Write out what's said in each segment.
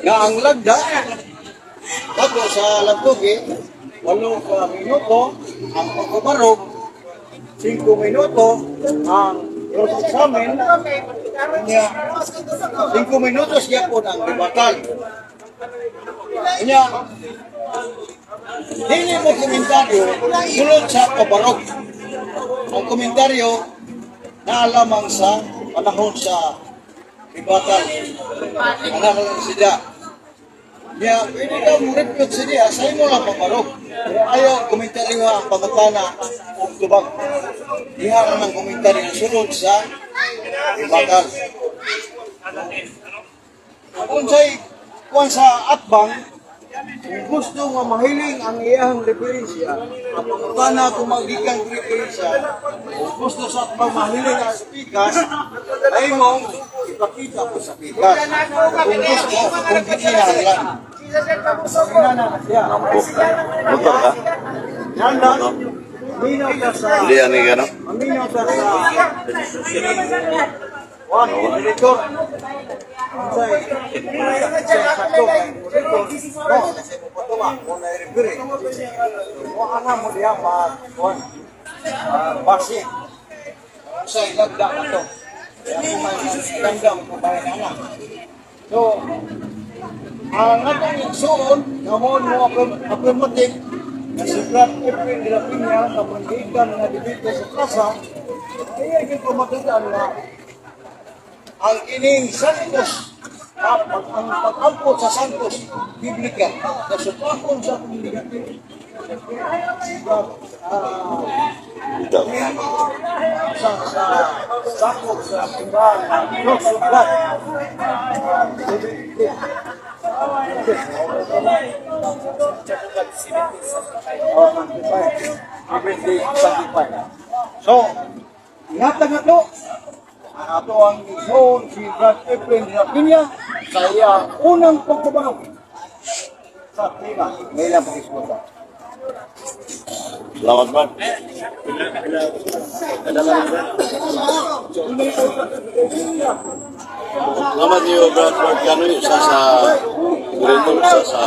Nga ang lagda, tapos sa lagtugi, 8 ka minuto, ang pagkabarog, 5 minuto, ang cross-examine, niya, 5 minutos gyapon ang rebuttal. Niya, dili mo komentaryo sulod sa pabarog. Ang komentaryo naa lamang sa panahon sa rebuttal. Ano lang sila. Niya, pwede ka mo refute sa diya, sa imo lang pabarog. Pero ayaw komentaryo ang pangutana og tubag. Diha ra ng komentaryo sulod sa rebuttal. Unsay kuan sa atbang, kung gusto nga mahiling ang iyang referensya, ang pangutana kung magikan referensya, kung gusto sa atbang mahiling ang pikas, ay mong ipakita ko sa pikas. Kung gusto, kung gikinahanglan. Kinahanglan siya. Motor ka? Yan lang. Minaw ka sa Hindi, ano yung ano? Maminaw ka sa one, record. Unsay unsay sakto kay record. No, kasi mo patuwa mo na referee. Mo ana mo diha ma kuan. Base. Unsay lagda na to. Kaya kung may lagda mo pabahin ana. So, ang atong igsuon, namon mo affirmative, na si Brad Efren de la Peña, na pangikan nga debate sa plaza, ay ay pamatudan nga ang kining Santos, ang pag-ampo sa Santos Biblical, na supakon sa atong negative. Si Brad, Ito. sa sakop sa simbahan ng Cross of God. Oh, 25. 70, 25. So, ingatan nga to, ang ato ang igsoon si Brad Efren de la Peña sa iyang unang pagpabarog sa tema ngayon ang pakisgutan. Salamat, man. Salamat niyo, Brad Mark Cano, isa sa director, isa sa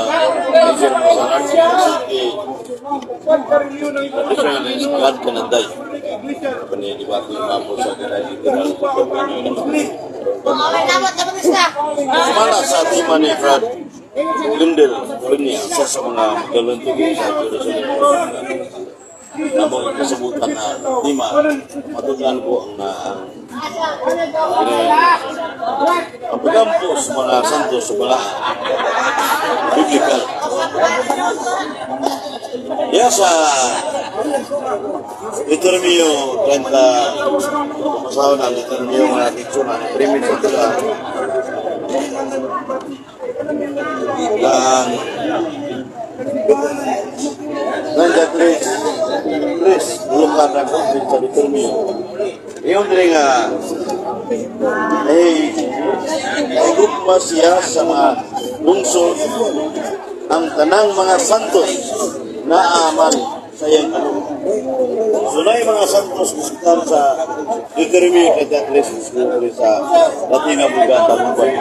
major mo sa Archdiocese. Traditional is God cannot die. Panidibati yung po sa literal. Sumala sa tema ni Brad Lindel Peña, isa sa mga magaluntog sa Jerusalem. Namong kasabutan na tema, matutunan ko ang pagampo sa mga santos sa balaan biblical. Ya sa Deuteronomio 30, masaw na Deuteronomio mga teacher na primit sa tila ang 33 tres luka na sa Deuteronomio. Iyon diri nga ay ay gugma siya sa mga lungsod ang tanang mga santos na aman sa iyang kaloob. So na mga santos gustuhan sa Deuteronomio 33 diri sa Latina Vulgata Mumbai.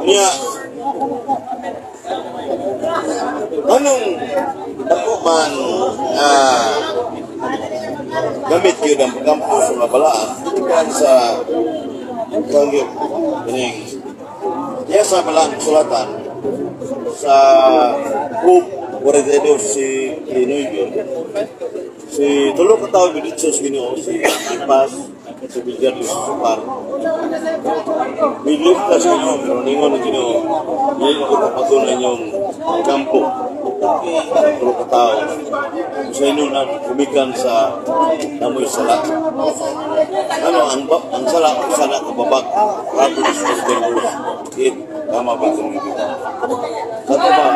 Niya, anong dako man gamit yun ang pagkampo sa mga balaan gikan sa kangyop kining iya sa balaan sulatan sa Pope 42 si Pinoy si tulo ka tawo giditso sa Ginoo, si Antipas, si Villarreal, si Supar. Miligtas sa Ginoo, pero ningon ng Ginoo, hindi ko kapatunan yung kampo sa tulo ka tao sa inyo na gumikan sa namoy sala. Ano, ang sala, ang sala kababag, rato ni Sus it, kama ba itong Sa ba,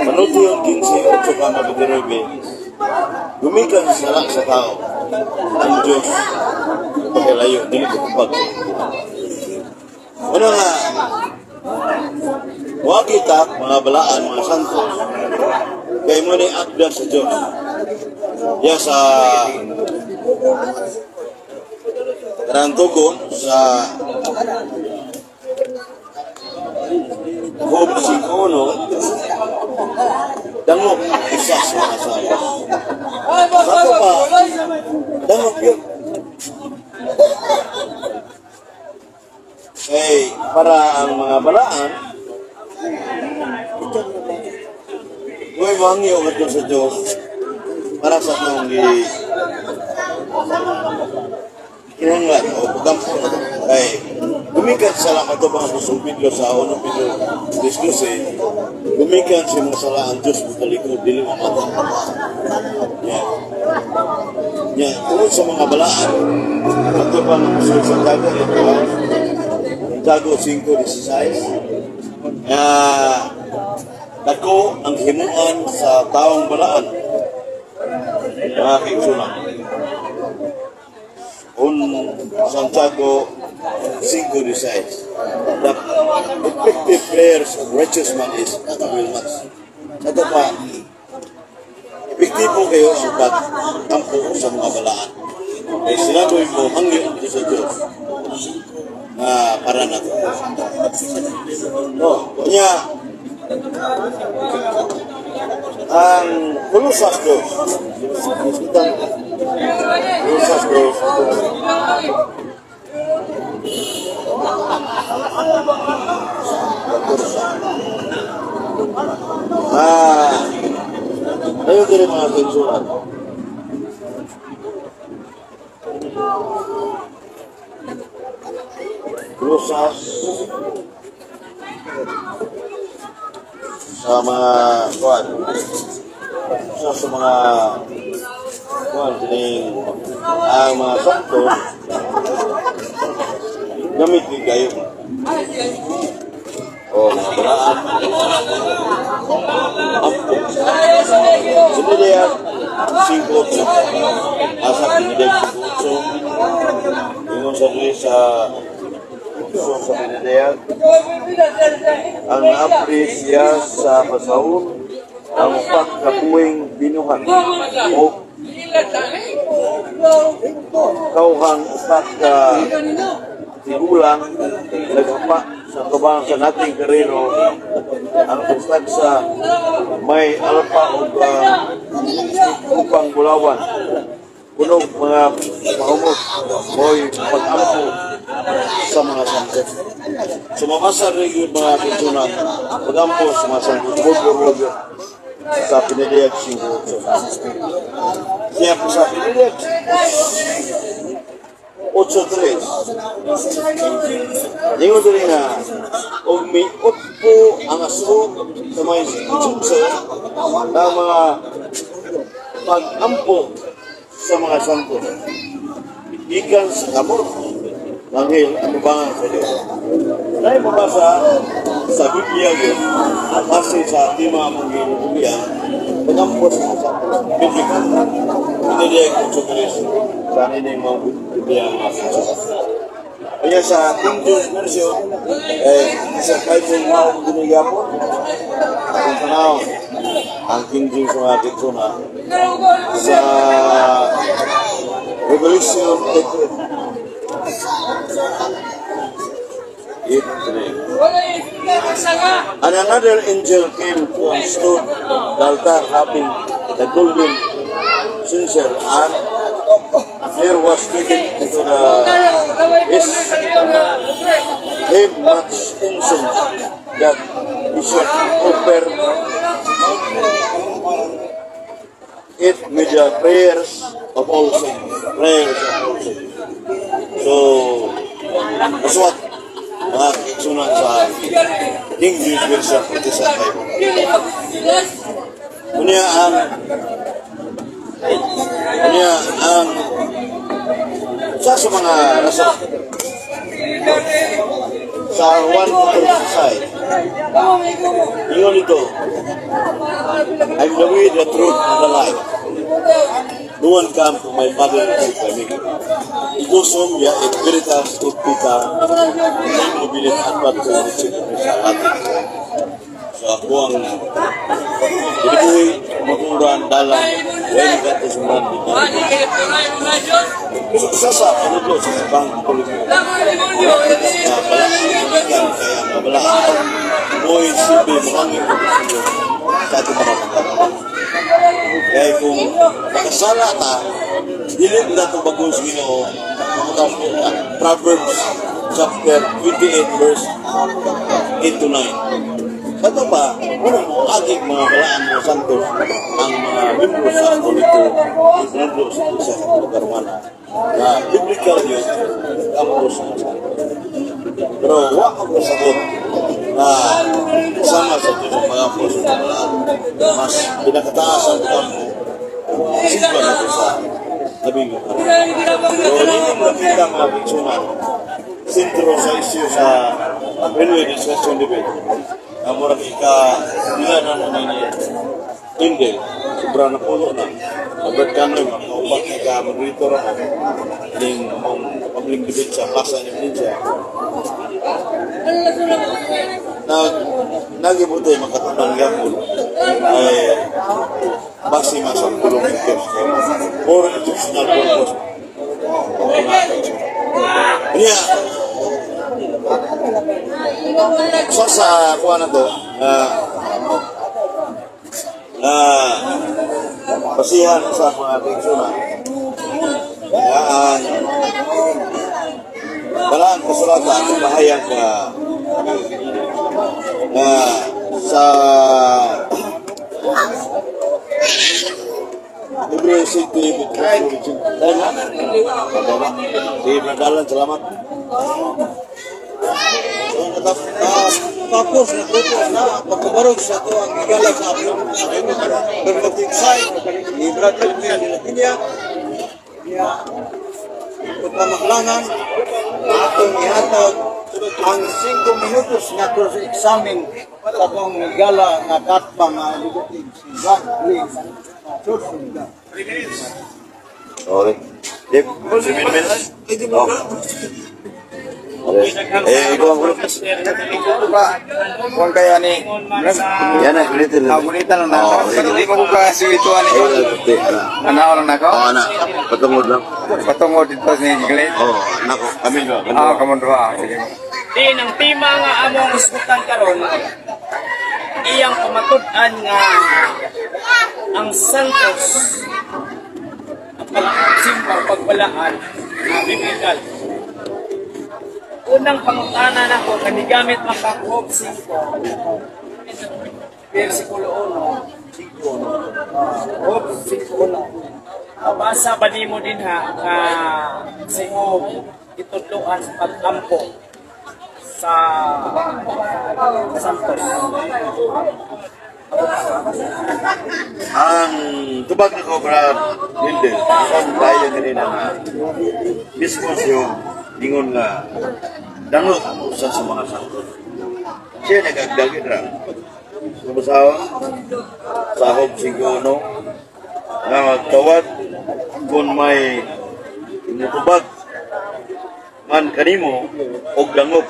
Manuto yung 15, 8 kama 29, gumikan sa sala sa tao, ang Diyos, pakilayo, dili ko kapag. Ano nga, wa kita, mga balaan, mga santos, kay mo ni akda sa Diyos. Ya sa Karantugon sa Job 5.1, dangop isa sa mga sala. Sa ato pa, dangop yun. Kay para ang mga balaan, Uy, mangyo ka sa Diyos para sa atong gi kinahanglan o pagampo na to. Kay gumikan sa lang ato mga Apostol Pedro sa unang Pedro 3:12, gumikan sa mga sala ang Diyos mutalikod, dili mamata. Yeah. Yeah, tungod sa mga balaan, ato pa ng Apostol Santiago, ito, Santiago 5:16, dako ang himuan sa taong balaan, mga kaigsunan. Un Santiago 5:16. The effective prayers of righteous man is will much. Sa ito pa, epektibo kayo ang pag-ampo sa mga balaan. Kaya sinabi mo, hangyo sa Diyos na para na to. No, kanya, ang Colosas 2, Colosas 2, ayun din mga kaigsunan. Colosas sa mga kuan, sa mga kuan kining ang mga santo gamit din kayo o mga balaan ampo. Sunod 5:8, asa Pinideg 5:8, ingon sa diri sa Pinideg, ang naapri siya sa pasahon ang upat ka puwing binuhat o kauhang upat ka tigulang naghapa sa tubang sa nating karero ang usag sa may alpa ug upang bulawan punog mga mahumot mo'y pag-ampo sa mga santo. So mabasa rin yung mga kaigsunan, pag-ampo sa mga santo, tubog sa Pinideg 5:8. Siya po sa Pinideg 8:3. Ingon diri nga, og miutpo ang aso sa may sutso ng mga pag-ampo sa mga santo. Gikan sa kamot langhil ang tubangan sa Diyos. Dahil mabasa sa Biblia yun, base sa tema mong ginugulian, pag-ampo sa mga santo, biblical. Pinideg 8:3 sa nining mga Biblia mga santo. Kaya sa King James Version, eh, sa Bible mo ginigapon, kung tanaw, ang King James mga na sa Revelation 8:8:3. And another angel came to and stood the altar having the golden censer, and there was taken into the his him much incense that he should offer it with the prayers of all saints. Prayers of all saints. So, that's what mga kaigsunan sa King James Version Protestant Bible. Unya ang sa mga rason sa 1 side, ingon ito, "I'm the way, the truth, and the life. No one come to my Father except by me. Ego sum via et veritas et vita, nemo venit ad Patrem except sa Latin. So ako ang kinabuhi, maturan, dalan, when got to suman. So isa sa panudlo sa Simbahang Katoliko na balaan, kaya ang kabalaan. Mo'y silbi muhangin ko sa atong mga pagkakampo. Kaya kung nakasala ta, dili na itong bagong sa Ginoo. Proverbs chapter 28 verse 8 to 9. Sa ito pa, wala mo agig mga balaan mga santos ang mga membro sa Akolito itinudlo sa Iglesia Katolika Romana na biblical yun kampo sa mga santos. Pero wa ko sagot na kasama sa Diyos ang mga sa mga balaan. Mas pinakataas ang kampo, sigla na ito sa labing karon. Pero hindi mo nakita, mga kaigsuonan, sentro sa issue sa railway discussion debate. Ang murag ika nila na na ni Indel, sobra na pulo na. Robert Canoy, mga kaupat na ka moderator ako ning among public debate sa Plaza ni Valencia. Nag nagibutoy makatunan gapon ay base nga sa pulong ng Diyos for educational purpose. Niya, sa kuha na to, na basihan sa mga kaigsuonan nga ang balaan kasulatan bahayag na na sa Hebreo 7, tayo na. Bababa. Sige, Bradalan, salamat. Tapos na grupo na pagkabarog sa ato ang higala sa affirmative side ni Brad Edwin de la Peña niya. Pagkamaklangan atong ihatag ang 5 minutos nga cross-examine sa atong higala nga katbang nga legitimate si Brad Lee Church. Sorry. Dip, 3 minutes. Oh. Eh, ikaw ang Kung kaya ni Yan na, ulitin Ah, gunitan lang na. Oo, Sa hindi ko ka suwituan Eh, ito. di, ana. Ano lang nako? Oo, ana. Patungod lang. Patungo dito ni Glenn. Oo, nako. Kami ba? Ah, kamon duha. Sige. Din ang tema nga among isgutan karon, iyang pamatud-an nga ang santos ang pagsimba o pagbalaan nga biblical. Unang pangutana nako kani gamit makakuhog 5 versikulo 1. Job 5:1. Mabasa ba nimo din ha nga si Job itudloan sa pag-ampo sa Santos? Ang tubag na ko, Brad Lindel, ang tayo kanina nga, mismo siya, ingon nga, dangog usa sa mga santos. Siya nagagdagin ra. Sa sa Job 5:1, nga magtawad kung may mutubag man kanimo og dangog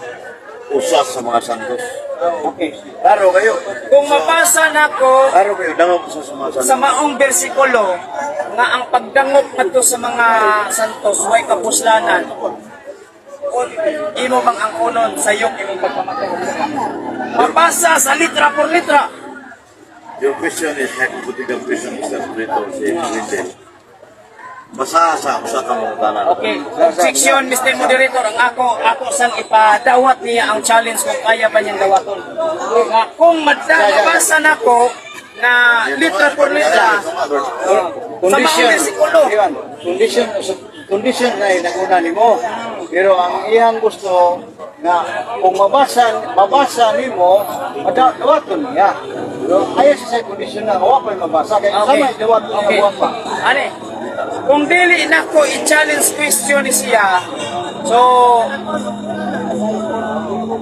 usa sa mga santos. Okay. Klaro kayo. Kung mabasa nako Klaro kayo, dangog usa sa mga santos. sa maong bersikulo nga ang pagdangop ngadto sa mga santos way kapuslanan, kung imo bang ang kunon sa iyong imong pagpamatuod? Mabasa sa litra por litra. Your question is hypothetical question, Mr. Brito, si Lindel. Basa sa usa ka mga tanan. Okay. Objection, Mr. Moderator. Ang ako sang ipadawat niya ang challenge kung kaya ba niyang dawaton. Nga kung mabasa nako na litra por litra sa maong bersikulo. Iwan, condition condition na naguna nimo. Pero ang iyang gusto nga kung mabasa mabasa nimo, dawaton niya. Pero ayaw siya sa condition na wa pa mabasa kay Okay. sama dawaton niya wa pa. Ane, kung dili nako i-challenge question ni siya, so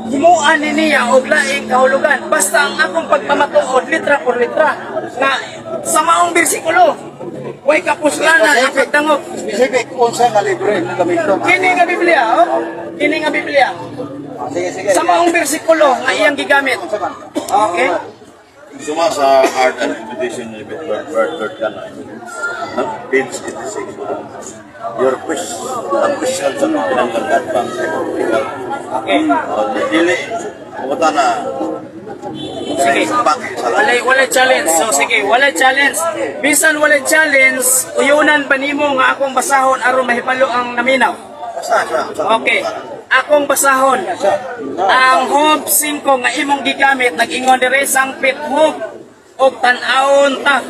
himuan ni niya og laing kahulugan. Basta ang akong pagpamatuod litra por litra nga sa maong bersikulo, way kapuslanan ang pagdangop. Specific unsa nga libro imong gamiton. Kini nga Biblia, oh. Kini nga Biblia. Sige, sige. Sa maong bersikulo nga iyang gigamit. Unsa man? Okay? Suma sa Art and Invitation ni Bert Bert Bert Canoy. Page 86. Your question, ang question sa pinanglagat pang hypothetical. Okay. Oh, dili, pumunta na. Sige. Walay walay challenge. So sige, walay challenge. Bisan walay challenge, uyunan ba nimo nga akong basahon aron mahibalo ang naminaw? Basta siya. Okay. Akong basahon. Ang Job 5 nga imong gigamit nag-ingon diri, "Sangpit, Job, og tan-awon ta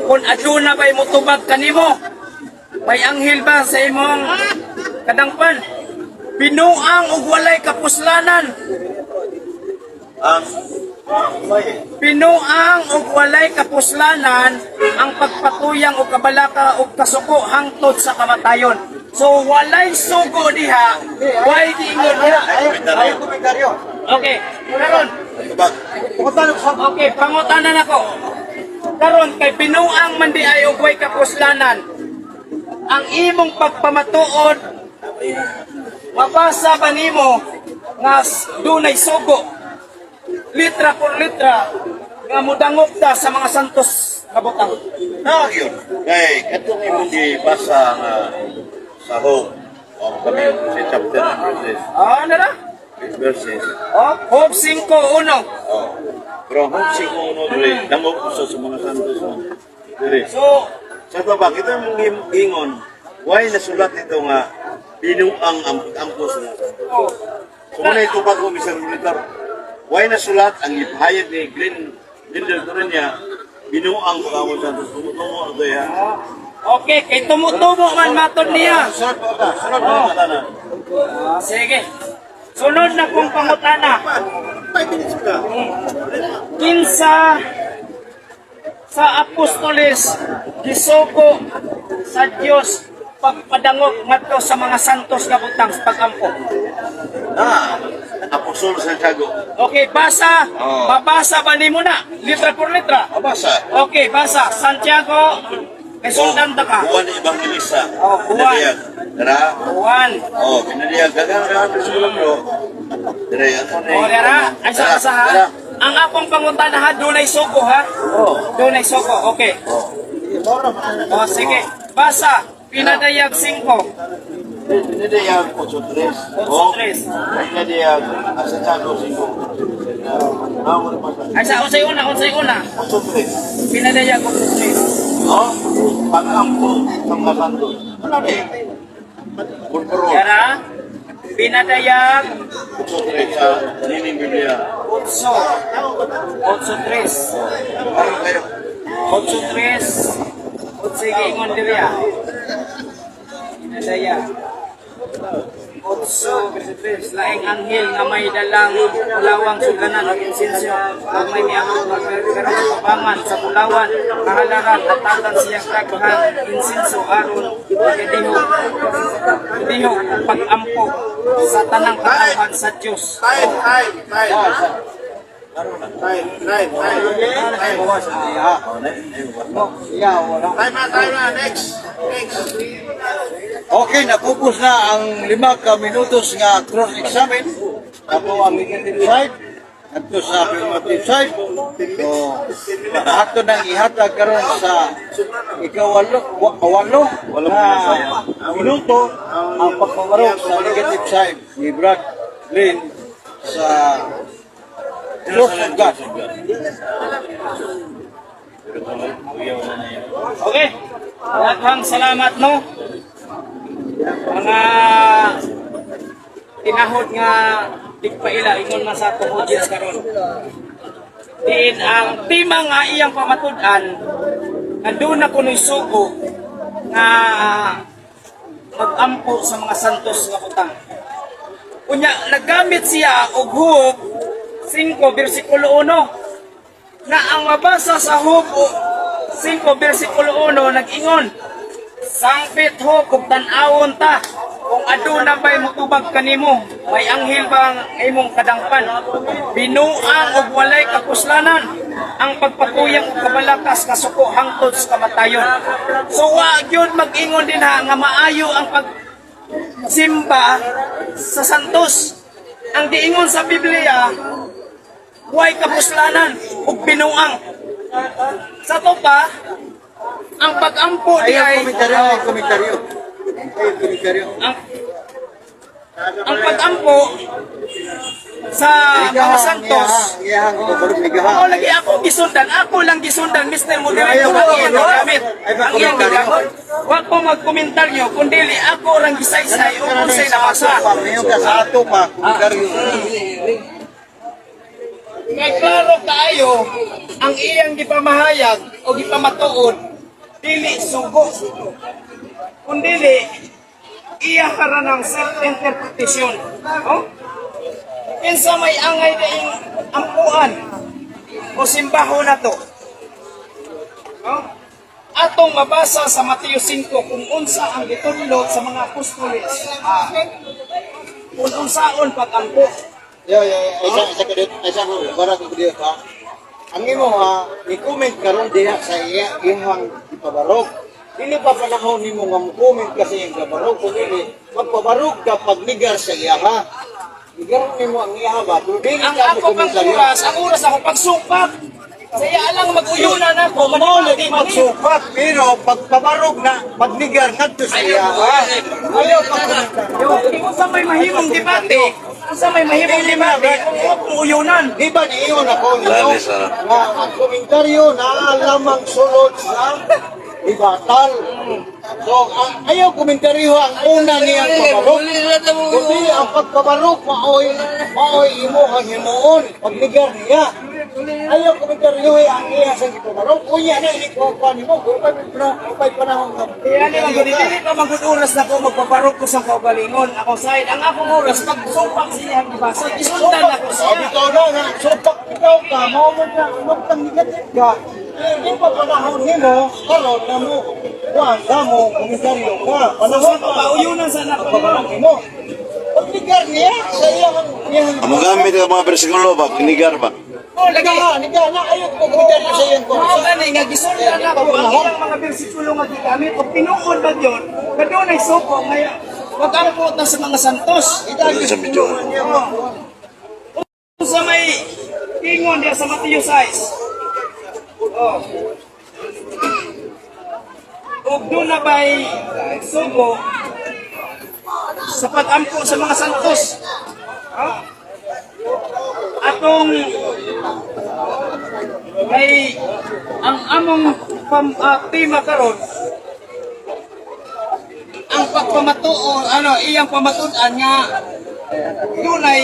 kung aduna bay motubag kanimo. May anghel ba sa imong kadangpan? Binuang og walay kapuslanan." Ang "Binuang og walay kapuslanan ang pagpatuyang og kabalaka og kasuko hangtod sa kamatayon." So walay sugo diha, way giingon diha. Ay, komentaryo. Okay, karon. Tubag. Okay, pangutanan ako. Karon kay binuang man di ay og way kapuslanan. Ang imong pagpamatuod, mabasa ba nimo nga dunay sugo litra por litra nga mudangop ta sa mga santos nga butang? Na yun. Kay katong imong gibasa nga sa home. O kami sa chapter and verses. Ah, ano na? Verses. Oh, Job 5:1. Oh. Pero ang home siguro diri dangop sa mga santos no. Diri. So, Sa tabang ito yung ingon, why nasulat ito nga binuang ang ampo sa mga santos? Oh, So muna ito bago, Mr. Monitor. Why nasulat ang ipahayag ni Glenn Lindel Torenia, binuang pag-amon santos? Tumutungo ang ito ya. Okay, kay tumutubo man matod niya. Sunod pa ka, sunod pa ka na. Sige. Sunod na kong pangutana. 5 minutes ka. Kinsa sa apostoles gisugo sa Dios pagpadangop ngadto sa mga santos nga butang sa pagampo? Na, Apostol Santiago. Okay, basa. Oo. Babasa ba nimo na? Litra por litra. Mabasa. Okay, basa. Santiago, kay sundan ta ka. Juan Evangelista. Oh, Juan. Pinadiyag. Tara. Juan. Oh, pinadiyag. Gagang gagang lang bro. Dire, ato ni. O, dara. Ay, sa sa ha. Tara. Ang akong pangutana ha, dunay sugo ha. Oh. Dunay sugo. Okay. O, sige. Basa. Pinadayag 5. Pinadiyag 8-3. 8-3. Pinadiyag Santiago 5. Nawa mo pa. Ay, sa unsay una, unsay una. 8-3. Pinadayag 8-3. No? Pag-ampo sa mga santos. Ano ni? Purpuro. Yara, Pinadayag 8-3 sa Nining Biblia. 8. 8-3. Karon kayo. 8-3. Sige, ingon diri ah. Pinadayag. 8:3, "Laing anghel nga may dalang kulawang suglanan ug insenso ug may miabot nga kabangan sa bulawan kahalaran, hatagan siya daghang insenso aron makadihog dihog pag-ampo sa tanang katawhan sa Dios." Time, time, time. Time, time, time. Time. Time na, time na. Next. Next. Okay, nakupos na ang 5 ka minutos nga cross-examine. Ako ang negative side. Adto sa affirmative side. So, ato nang ihatag karon sa ikawalo walo na minuto ang pagpamarok sa negative side ni Brad Lynn sa Cross of God. Okay. Daghang salamat, no. Mga tinahod nga tigpaila ingon man sa atong audience karon. Diin ang tema nga iyang pamatud-an nga doon na kuno'y sugo nga magampo sa mga santos nga butang. Unya naggamit siya og Job 5 bersikulo 1 na ang mabasa sa Job 5 bersikulo 1 nag-ingon, "Sangpit, Job, ug tan-awon ta kung aduna bay motubag kanimo. May anghel ba ang imong kadangpan? Binuang og walay kapuslanan ang pagpatuyang og kabalakas kasuko hangtod sa kamatayon." So wa gyud mag-ingon din ha nga maayo ang pagsimba sa santos. Ang giingon sa Biblia, way kapuslanan ug binuang. Sa to pa, ang pag-ampo di Ay, ay komentaryo, ay komentaryo. Ay, komentaryo. Ang pag-ampo Sa mga Santos. Iyahang ipabarog nigaha. Ako lagi ako gisundan, ako lang gisundan, Mr. Moderator, ang iyang gigamit. Ang iyang gigamit. Wag mo magkomentaryo, kundi ako rang gisaysay o kung sa'y nabasa. Ngayon ka sa ato pa, komentaryo. Kay klaro kaayo ang iyang gipamahayag o gipamatuod dili sugo. Kundili iya hara ng self-interpretation. Oh? Kinsa may angay daing ampuan o simbaho na to. Oh? Atong mabasa sa Mateo 5 kung unsa ang gitudlo sa mga apostoles. Kung unsaon pag-ampo. Yo, yo, isa isa ka dito, isa ko bara ko dito ha. Ang imo ha, ni comment karon diha sa iya iyang ipabarog. Dili pa panahon nimo nga mo-comment ka sa iyang ipabarog kung dili magpabarog ka pagligar sa iya ha. Ligar nimo ang iya ba? Pero dili Ang ka ako pang mo-komentaryo. oras, ang oras ako pagsupak. Sa iya lang mag-uyunan ako, Mao lagi manipati man. magsupak pero pagpabarog na pagligar ngadto sa iya ha. Ayaw pag-komentaryo. Kung sa may mahimong debate, kung sa may mahimong debate, kung huwag mong uyunan. Di ba niiwan ako ninyo Lalis, ano? nga ang komentaryo na lamang sulod sa ibatal. So, ang, ayaw komentaryo ang una niyang pabarok. Kundi ang pagpabarok maoy maoy imo ang himuon pagligar niya. Ayaw komentaryo ang iya sa gipabarok. Unya na ini ko nimo upay upay panahon nga. Kaya ni man dili pa magud oras na ko magpabarog ko sa kaugalingon. Ako side, ang akong oras pagsupak siya ang gibasa. Isundan ako siya. Sabi ko na nga, supak ikaw ka, mao man na, magtang negative ka. Hindi pa panahon nimo, karon na mo, kuan ka mo, komentaryo ka. Panahon Sa pauyunan sa anak ko. Panahon nimo. Pagligar niya, sa iyang, iyang, Ang magamit ka mga bersikulo ba, pagnigar ba? Oh, lagi. Niga, niga, na ayaw ko komentaryo sa iyang Mao kuan. gani nga gisundan ako ang ilang mga bersikulo nga gigamit o tinuod ba yun? Kadunay suko nga wag ang na sa mga santos. Dito sa medyo. Sa may ingon diya sa Mateo 6. Oh. Ug doon na ba'y sugo sa pag-ampo sa mga santos. Ha? Atong kay ang among tema karon ang pagpamatuon ano iyang pamatud-an nga dunay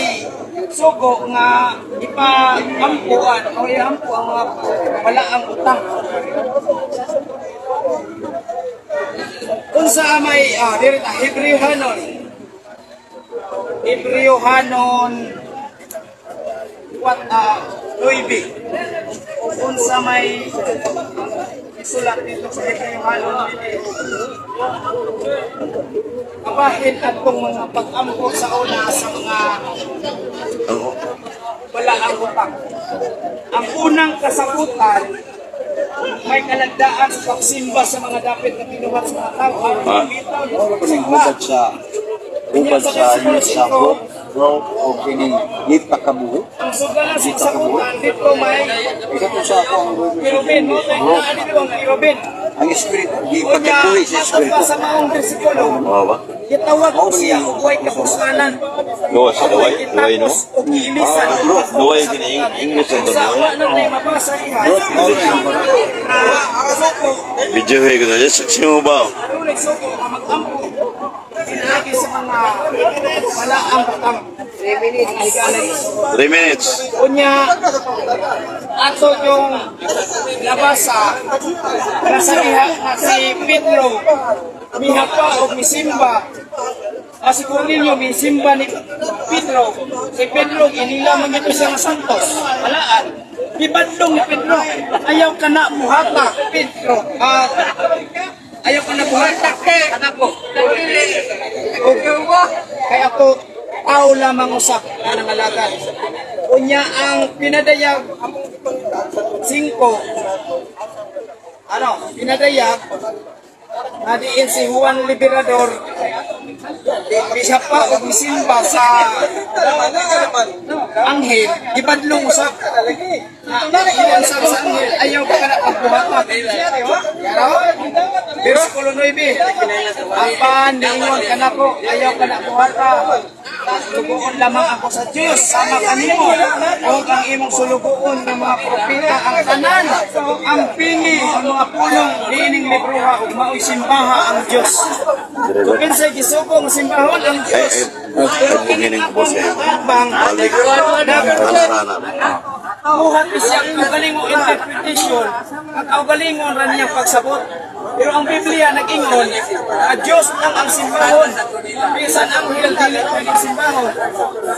sugo nga ipaampuan o iampo ang mga walaang utang. Unsa may diri ta Hebreohanon. Hebreohanon what 9. Unsa may isulat dito sa Hebreohanon 9. Kabahin atong mga pag-ampo sa una sa mga Ang wala ang utang. Ang unang kasagutan, may kalagdaan sa pagsimba sa mga dapit na pinuhat sa mga tao. Aron bitaw sa pagsimba. Ubad sa ubad sa sa hope, growth o kining gipakabuhi. Ang sugalan sa kasagutan dito may Isa to sa ako ang kirubin. No? Tayo dito ang kirubin. ang espiritu Unya, gipakabuhi sa matod espiritu. pa sa maong bersikulo, Mao ba? gitawag ko siya og way kapuslanan. Gawa sa daway, daway no? Gitapos og giilisan. Daway kini English ang Sa daway. wa na may mabasa iha. Na suko, Video ko na saksi mo ba? Adunay suko nga mag-ampo pinaagi sa mga walaang batang. 3 minutes. 3 minutes. Unya, ato yung nabasa na sa iha na si Pedro mihapa o misimba. Si Cornelio misimba ni Pedro. Si Pedro inila man ito siya nga santos. Malaan. Gibadlong ni Pedro. Ayaw ka na muhata, Pedro. Ayaw ka na buhatak. Anak ko. Kaya ako, tao lamang usap na nangalagan. Unya ang pinadayag 5, ano, pinadayag na diin si Juan Liberador bisa pa og misimba sa anghel, gibadlong usap. Na ilan sa anghel, ayaw ka na pagbuhata. Versikulo 9. Apan, niingon ka na ko, ayaw ka na buhata. Sulugoon lamang ako sa Dios sama kanimo ug ang imong sulugoon ng mga propeta, ang tanan ang pingi ang mga pulong niining libroha, ug mao'y simbaha ang Dios. Kung kinsay gisugo nga simbahon ang Dios. Pero kini akong atbang Rana-rana. buhat siya ang kaugalingong interpretation, ang kaugalingon ra niyang pagsabot. Pero ang Biblia nag-ingon, ang Diyos lang ang simbahon. Bisan anghel dili pwedeng simbahon.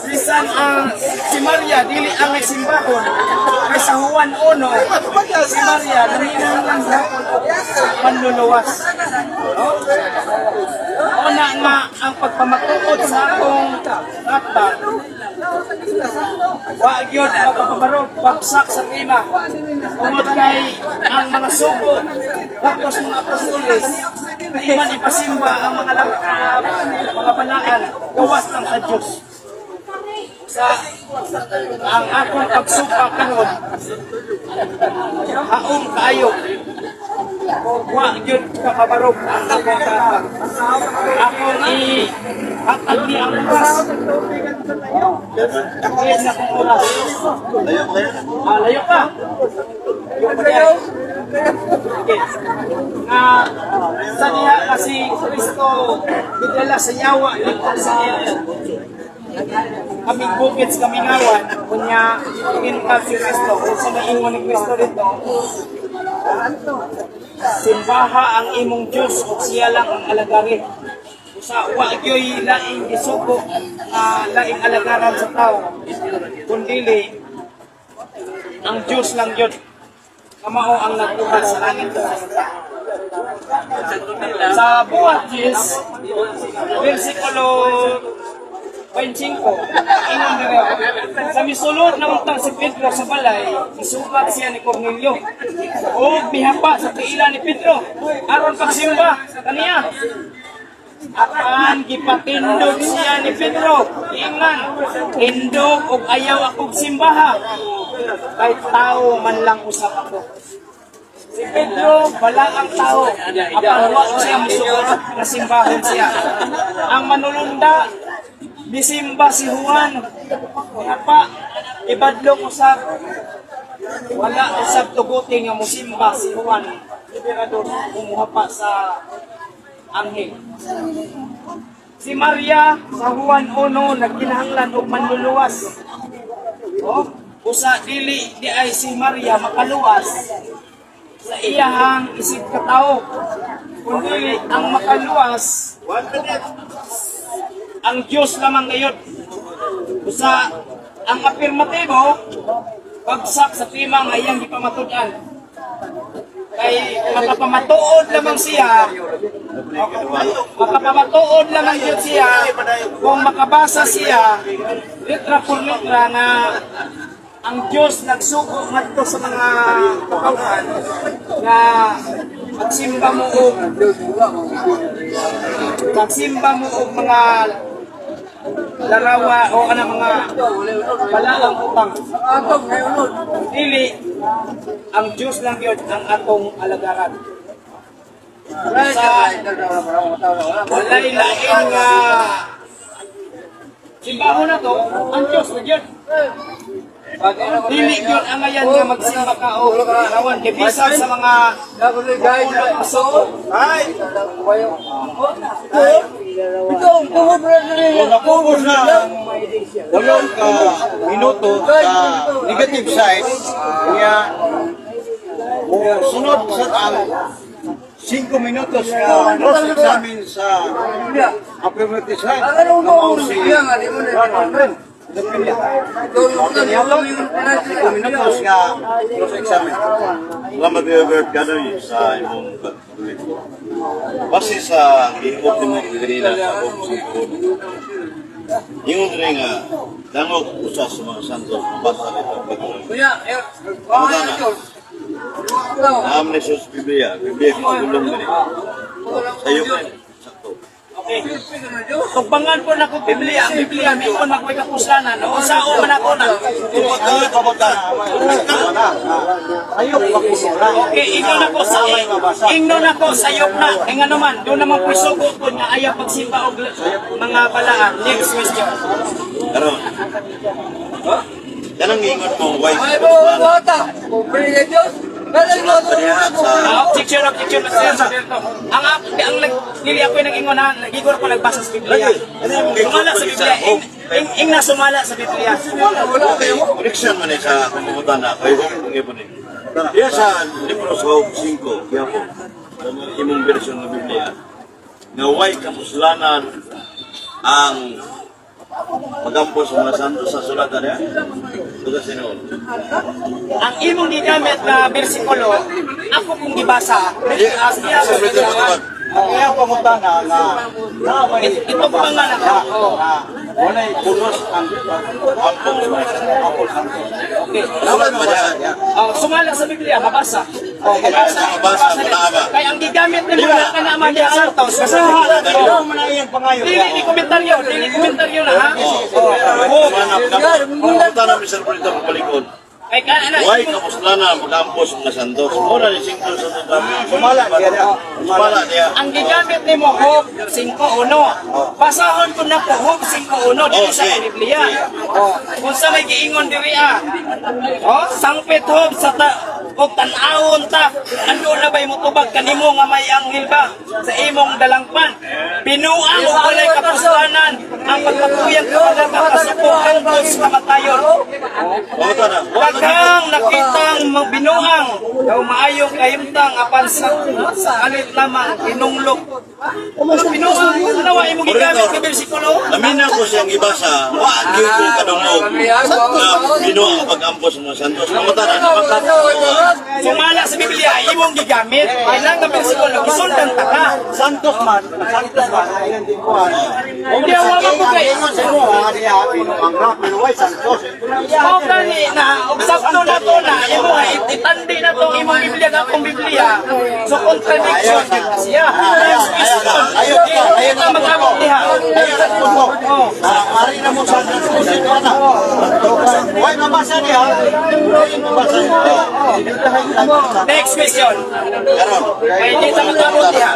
Bisan ang si Maria dili ang may simbahon. Kay sa Juan 1, si Maria nanginahanglan gihapon og manluluwas. No? Una nga ang pagpamatuod sa akong atbang, wa gyud magpapabarog, bagsak sa tema. Tungod kay ang mga sugo tapos mga apostoles, di man ipasimba ang mga balaan, gawas lang sa Diyos. Sa ang akong pagsupa karon, haom kaayo. Wa gyud kakabarog ang akong atbang. Akong i hatag ni ang oras. Yes, akong oras. Ah, layo pa. Layo pa diyan. Okay. Nga sa diha kasi Kristo gidala sa yawa dito sa kaming bukid sa kamingawan, kunya intal si Kristo kung sa maingon ni Kristo dito, simbaha ang imong Diyos ug siya lang ang alagarin. Usa wa gyoy laing gisugo nga laing alagaran sa tao, kundili ang Diyos lang yun. Kamao ang nagbuhat sa langit ug sa lupa. Sa Buhat 10, versikulo 25, ingon diri, sa misulod na untang si Pedro sa balay, isugat siya ni Cornelio. O mihapa sa tiila ni Pedro, aron pagsimba kaniya. Apan gipatindog siya ni Pedro. Ingan, tindog og ayaw akong simbaha. Kay tao man lang usap ako. Si Pedro, wala ang tao. Apan wa siya musuot na simbahon siya. Ang manulunda, misimba si Juan. Apa, ibadlong usab. Wala usab tuguti nga musimba si Juan. Liberador, kumuha pa sa anghel. Si Maria sa Juan 1 nagkinahanglan og manluluwas. Oh, usa dili di ay si Maria makaluwas sa iyahang isip katao. Kundi ang makaluwas ang Diyos lamang ngayon. Usa ang apirmatibo, bagsak sa tema nga iyang gipamatud-an. Kay makapamatuod lamang siya, makapamatuod lamang yun siya kung makabasa siya letra por letra na ang Diyos nagsugo ngadto sa mga katawhan nga magsimba mo og mga larawa o kana mga balaang utang. Dili ang Diyos lang yun ang atong alagaran. Sa walay lain nga simbahon na to, ang Diyos na yun. Dili yun ang ngayan nga magsimba ka o larawan. Kay bisan sa mga pulong suko, Kung nakubos na ang 8 ka minuto sa negative side, niya, kung sunod sa ang 5 minutos na cross-examine sa affirmative side, namaw si Juan Aldrin. 5 minutos nga cross-examine. Salamat, Robert Ganoy, sa imong pagtuloy. Base sa gihigot nimo kanina sa akong sipon. Ingon diri nga dangog usa sa mga santos mabasa nito ang pagtuloy. Naam ni Jesus Biblia, Biblia pagulong diri. Sayo kay sakto. Okay. Okay. Tugbangan po na kong Biblia, ang Biblia, may kon makoy kapuslanan. O sao man ako na. Ayok pakuno na. Okay, ingnon ako sayop na. Kay ngano man, doon naman po sugo ko nga ayaw pagsimba og mga balaan. Next question. Karon. Kanang ingon mo why kapuslanan. Sa Ah, objection, objection, Mr. Roberto. Ang nag dili ako yung nag-ingon ha, nag-igor ko nagbasa sa Biblia. Sumala sa Biblia. Ing na sumala sa Biblia. Okay, connection man eh sa kung na kay Hope ang ibon eh. Diya sa libro sa Hope 5, gyapon. Sa imong version ng Biblia. Nga way kapuslanan ang pagampo sa mga santo sa sulatan niya. Suga sinuod. Ang imong gigamit na bersikulo, ako kong gibasa. Yeah, As iya sa ko medyo ginawa. matubag. Ang iyang pangutana nga na may Ito pa nga na na walay punos ang Ampo sa mga santo. Apple Santos. Okay. Sulat ba niya? Oh, sumala sa Biblia, mabasa. Oh, mabasa. Mabasa, mabasa. Kaya ang gigamit nimo na kana man niya Santos. Basahan ko. Ikaw man ang iyang pangayo. Dili ni komentaryo, dili komentaryo na ha. Manap na. Pangutana Mr. Polito pabalikon. Kay kana na Way kapuslanan ang pagampo sa mga santos. Muna ni Singko sa Tudrami. Sumala siya niya. Sumala niya. Ang gigamit nimo Hope 5.1. Basahon ko na ko Hope 5.1 dili sa Okay. Biblia. Oh, kung sa may giingon diri ah. Oh, sangpit Hope sa ta og tan-awon ta. Ando na bay motubag kanimo nga may anghel ba sa imong dalangpan. Binuang og walay kapuslanan ang pagkatuyang kabaga kasuko hangtod sa kamatayon. Pangutana. Daghang nakitang mga binuang daw maayong kahimtang apan sa alit lamang tinunglok. Mga binuang ano wa imong gigamit nga bersikulo? Namina ko siyang ibasa, wa gyud ko kadungog na binuang ang pag-ampo sa mga santos. Pangutana, namakatao. Sumala sa Biblia imong gigamit. Kailangan nga bersikulo gisundan ta ka. Santos man, Santos man, ayun din ko. Hindi wa man mo kay Ingon sa mo, ha, diya, binuang ra, pero way Santos. Mao gani na og sakto na to na imo ha itandi na tong imong Biblia nga akong Biblia. So contradiction gyud na siya. Next question. Ayaw, Dili ta mag-abot diha. Ayun sa puno. Ah, ari na mo sa Santos na. Way mabasa niya. Way mabasa niya. Next question. Karon, Kay di ta mag-abot diha.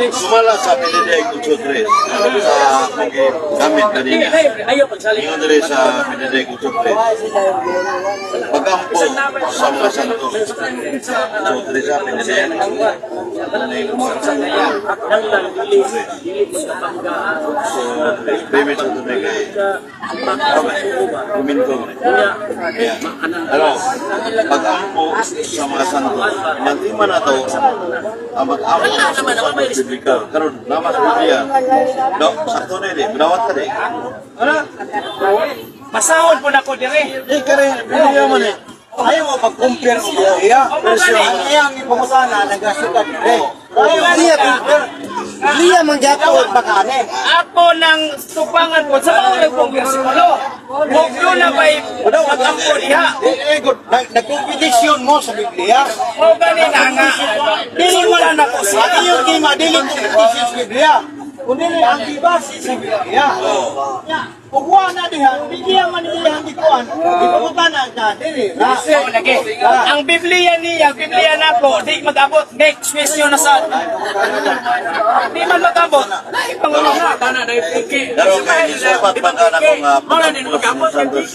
sumala sa Benedict 8.3 sa akong gamit kanina. Ayaw pagsali. Ingon diri sa Benedict 8.3. Pag-ampo sa mga santos. 8.3 sa Benedict. So, payment sa tunay kay Kuminto. Yeah. Ano, pag-ampo sa mga santos, nantima na to, ang mag-ampo sa mga santos biblical. Karon, nama sa Biblia. No, sakto na ini, binawat ka di. Ano? Basahon po nako dire. Eh, kare, Biblia man eh. Ayaw mo pag-compare sa iya. O, mo gani. Ang iyang ipangutana nagasukat dire. Mo gani ka. Liya man gyapon bakane. Ako nang tupangan po sa mga pong bersikulo. Huwag nyo na may mag-ampo diha. Eh, good. Nag-competition mo sa Biblia. Mo gani na nga. Dili wala na ko siya. Ang iyong gima, dili competition sa Biblia. Kundi ang gibase sa Biblia. Ya, ug wa na diha, Biblia man niya ang gikuan. Ipangutana na dili. Na. Oo, lagi. Ang Biblia niya, Biblia nako, di mag-abot. Next question na sa. Di man mag-abot. Lain pangulo na. Pero kay isupat pa ka na kung pag-ampo sa mga santos.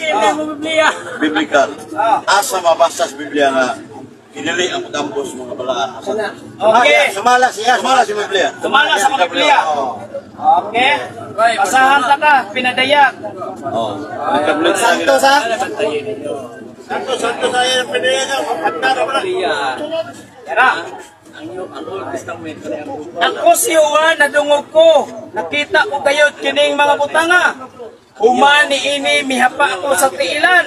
Biblical. Asa mabasa sa Biblia nga, kinili ang pag-ampo sa mga balaan. Okay. Sumala siya. Sumala sa Biblia. Sumala sa mga Biblia. Okay. Basahan ta ka, pinadayak. Oh. Santos ha. Tara. Ako si Juan, nadungog ko. Nakita ko kayo kining mga butanga. Human ni ini mihapa ako sa tiilan.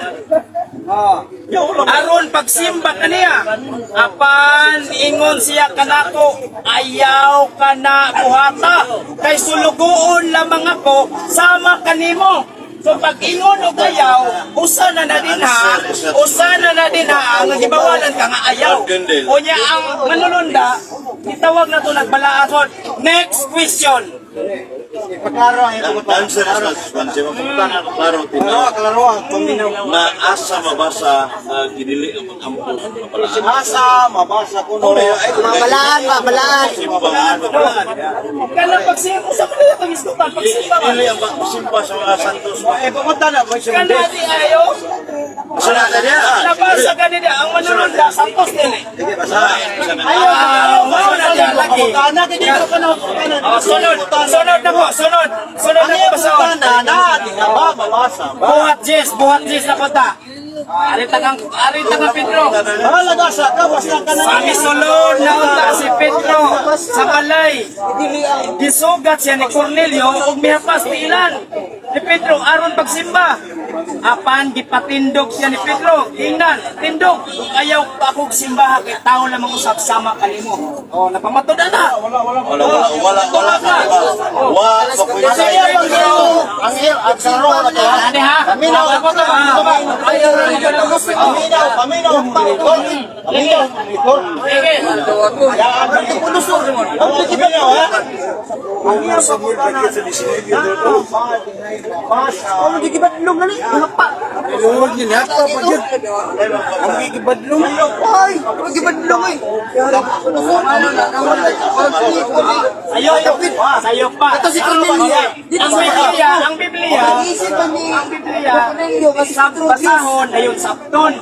Aron pagsimba kaniya. Apan ingon siya kanako, ayaw kana buhata. Kay sulugoon lamang ako sama kanimo. So pag ingon og ayaw, usa na na din ha, usa na na din ha, ang gibawalan ka nga ayaw. Unya ang manulunda, gitawag na to nagbalaaton. Next question. Ipaklaro ang Ang answer is not responsive. Ang pangutana ako klaro Klaro, tinaw klaro ang paminaw. na asa mabasa nga gidili ang mag-ampo sa mga balaan. Asa mabasa ko no. Mabalaan, mabalaan. Simba, mabalaan. Kanang pagsimba, usa man nila pangisgutan, pagsimba man. Dili ang pagsimba sa mga santos. Eh, pumunta na mo siya. Kana di ayo, Asa na niya? nabasa ganina ang manununda, Santos dili. Sige, basa. Ayaw, mao na diya lagi. Pangutana kay dito ka na. Oh, sunod, sunod na po, sunod. Sunod na po basahon. Pangutana na, di na ba mabasa ba? Buhat Jess na kota. Ari tagang Pedro. Mahalaga sa ka basta ka na. Sa misulod na unta si Pedro sa balay. Gisugat siya ni Cornelio ug mihapas tiilan ni Pedro aron pagsimba. Apan gipatindog siya ni Pedro. Tingnan, tindog. Ug ayaw pa akong simbaha kay tao lamang usab sama kanimo. Oh, napamatud na. Wala, wala, wala, wala, wala. Wala, Masaya bang ito? Ang iyo, ang saro na ka. Ani ha? Paminaw, paminaw, paminaw, monitor. Paminaw, monitor. Sige. Ang paminaw, ha? Ang iyang pangutana na ba dinay mabasa? Ano di gibadlong na ni? Hapa. Ang gibadlong. Ay, ang gibadlong ay. Sayo, sayo pa. Ito si Cornelio. Dito Ang sa Biblia, ang Biblia, Isip pa ni ang Biblia, Cornelio kasi sa basahon ayon sabton.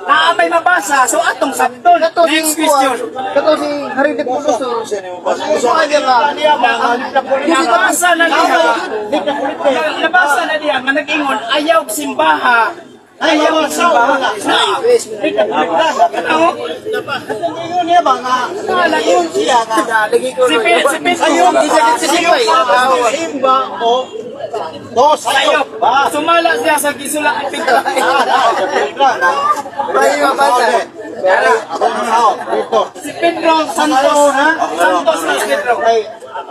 Naa may mabasa, so atong sabton. Kato si Next question. Kato si Haridik Pulosor. Nabasa na niya. Nabasa na niya nga nag-ingon ayaw simbaha. Ayaw simbaha. Na. Ano? Ingon niya ba nga? Ingon siya nga. Si Pedro. Sayop, simba o to Sayo. sayop ba? Sumala siya sa gisula ni Pedro. Ay, mabasa. Dito. Si Pedro Santos. Santos na si Pedro. Ay,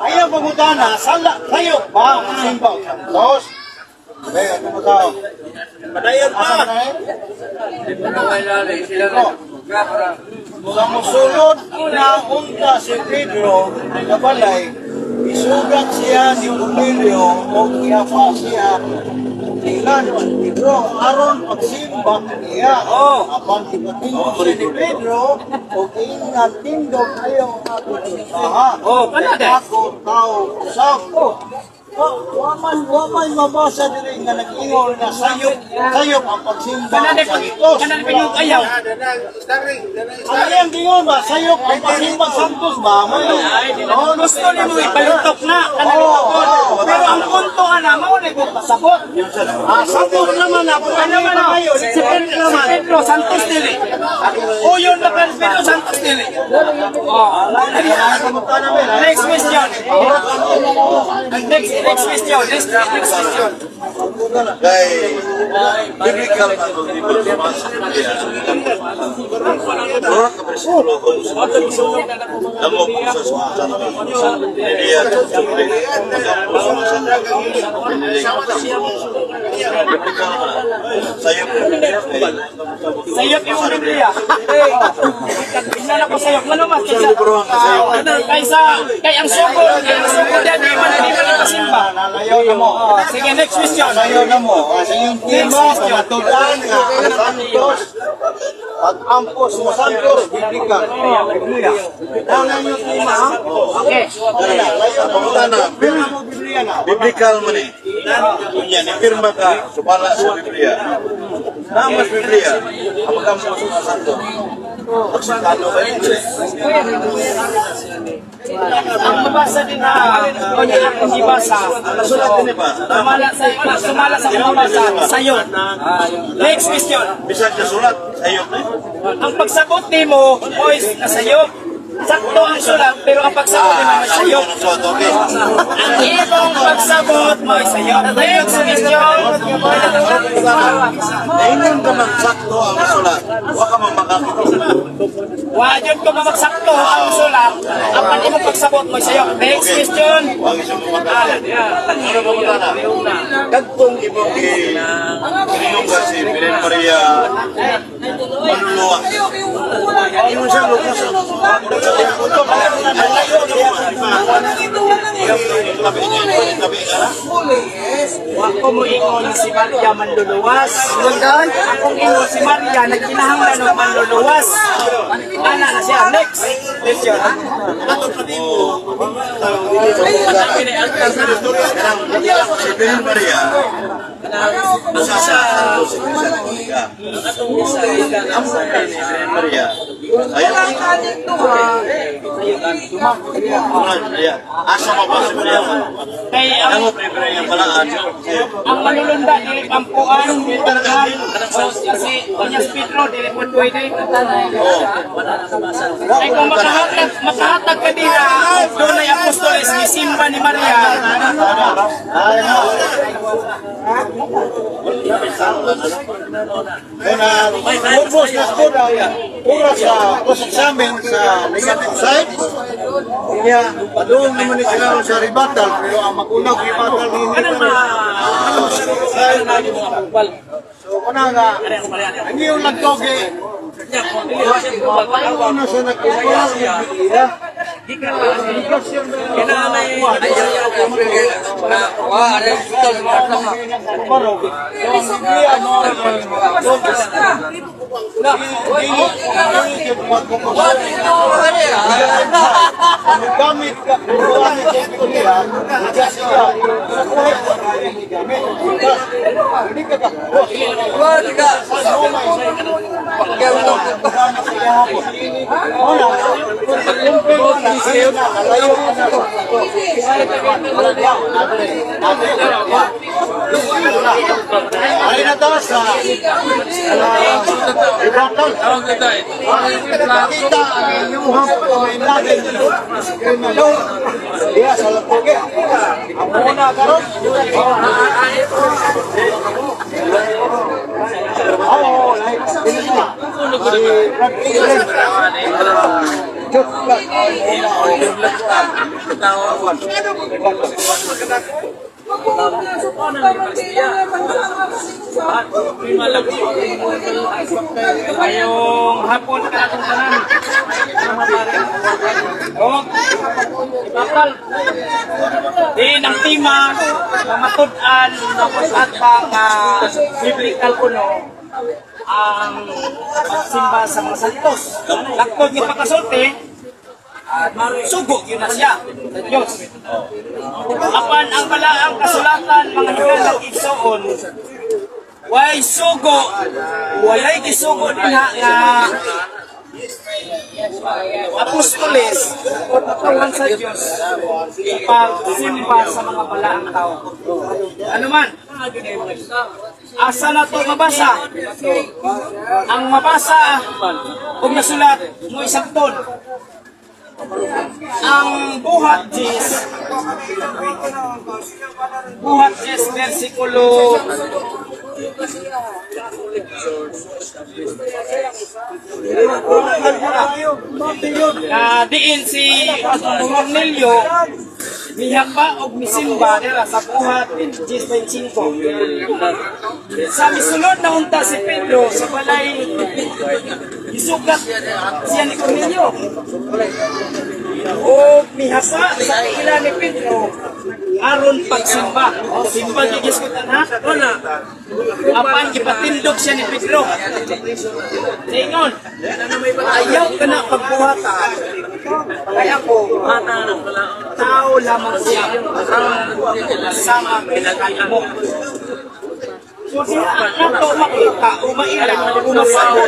ayaw pangutana, sala, sayop ba ang simba o santos? Okay, ano mo tao? Padayon pa. Sa musulod na unta si Pedro sa balay, isugat siya ni Cornelio o iyapa siya ilan Pedro aron pagsimba niya. Oh. Apan ipatindog siya ni Pedro o ingat tindog ayaw ako simbaha. Oh, kana de. Ako tao usab. Wa man mabasa diri nga nag-ingon na sayop sayop ang pagsimba Kana de sa Santos. kana de pingog ayaw. Ang iyang gingon ba sayop ang pagsimba Santos ba? May Oh, gusto nimo ipalutok na kanang lutokon. Pero ang punto ana mao na ko pasabot. Ah, Santos naman ako. Ano man oh, si Pedro Santos dili. Uyon ba kan Pedro Santos dili. Oh. Next question. Next question. Next question. Kay biblical na kung di ba sa Biblia. Mura ka bersikulo kung sa Damo ko sa santo. Biblia Magampo sa mga santo. Biblical na. Sayop. Sayop yung Biblia. Tingnan ako sayop. Ngano man kaysa kaysa kay ang sugod di man ipasimba. Nalayo na mo. Oh, sige, next question. Nalayo na mo. Sa iyong tema, pamatulan nga ang Santos. Pag-ampos mo Santos, biblical. Biblia. Ang inyong tema, ha? Okay. Layo na mo. Pangutana, Biblia mo, Biblia na. Biblical man eh. Kunya, ni pirma ka, sumala sa Biblia. Namas Biblia, ang magampo sa mga santo. Aksentado ba yun? Ang mabasa din na kanya akong gibasa. Nasulat din ba? Sumala sa mabasa sayo. Next question. Bisag na sulat, sayop na eh. Ang pagsabot nimo, boys, na sayo. Sakto ang sulat, pero ang pagsabot nimo ay sayo. Ang sulat, okay. Ang imong pagsabot mo ay sayo. Next question. Naingon ka man sakto ang sulat, wa ka man makakita. Wa jud ko mamagsakto ang sulat. Apan imong pagsabot mo ay sayo. Next question. Wa gyud mo makakita. Ano ba mo na? Kadtong imong gi tinunggan si Belen Maria Manluluwas. Ingon siya lukas. Wa ko mo ingon si Maria manluluwas. Akong ingon si Maria nagkinahanglan og manluluwas. Ana na siya. Next. Question. Si Birhen Maria, usa sa santos sa Iglesia Katolika. Si Birhen Maria, ayaw. Maria, asa mo ba si Maria? Kay ang Ang prepare yung balaan. ang manulunda dili pampuan kasi Onyas Pedro dili po pwede. Kay kung makahatag ka dira, dunay apostoles ni simba ni Maria. Purpose na ko na pura sa cross-examine sa negative side. Kaya, doon naman ni sila sa rebuttal, pero ang makunag rebuttal ni So, kuna nga, ang iyong nagtoge, una sa nagkukuha, gamit ka, gamit ka niya, siya, hindi ka ka. Ay na ta sa rebuttal. Nakita ang inyong pamainlagin. Diya sa latoge. Ang muna karon. Oo, like, si Brad England. Diyos Ngayong hapon ka atong tanan. Og ibakal. Din ang tema nga matud-an at pa nga biblical kuno ang pagsimba sa mga santos. Laktod nga pagkasulti, sugo yun na siya sa Diyos. Apan ang balaang kasulatan mga higalang igsoon, way sugo, walay gisugo dinha nga apostoles o katawhan sa Diyos sa pagsimba sa mga balaang tao. Ano man, asa na to mabasa? Ang mabasa o nasulat mo isang ton. Ang buhat 10 versikulo na diin si Cornelio mihapa og misimba dira sa Buhat 10:25. Sa misulod na unta si Pedro sa balay, gisugat siya ni Cornelio. O mihapa sa ila ni Pedro aron pagsimba. Simba gigiskutan ha? Apan gipatindog siya ni Pedro. Ingon, ayaw ka na pagbuhata. Kaya ako, tao lamang siya. Sama mo. So diha nato makita o maila o masabot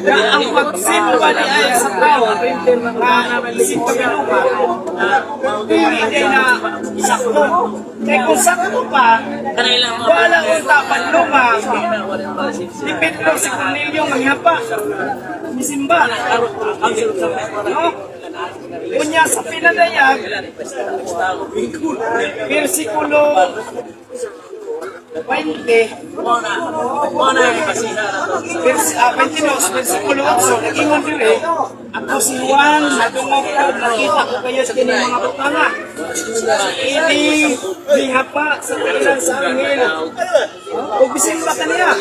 na ang pagsimba ni ay sa tao nga isip pagkalupa dili day na sakto. Kay kung sakto pa, wala unta panluma ni Pedro si Cornelio manghapa misimba. No? Unya sa pinadayag, versikulo 20, 22, versikulo 8, nag-ingon dire, "Ako si Juan, nadungog ko, nakita ko kayo sa kini mga butanga. Ini mihapa sa kailan sa anghel. O bisimba kaniya."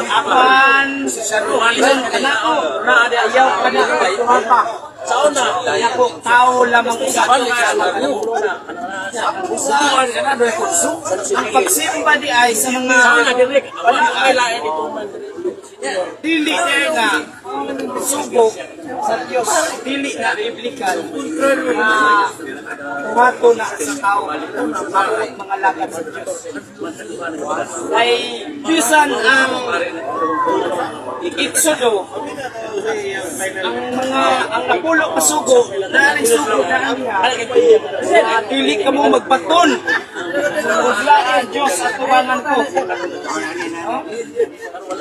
Apan kanako ayaw ka na nako tao lamang usa. Ang pagsimba di ay sa mga wala dili na nga sugo sa Dios, dili na biblical na buhato na sa tao ang mga lagad sa Dios. Ay bisan ang Exodo, ang mga ang napulo ka sugo na sugo na ang na dili ka mo magbaton wala ang Diyos at tuwangan ko, no?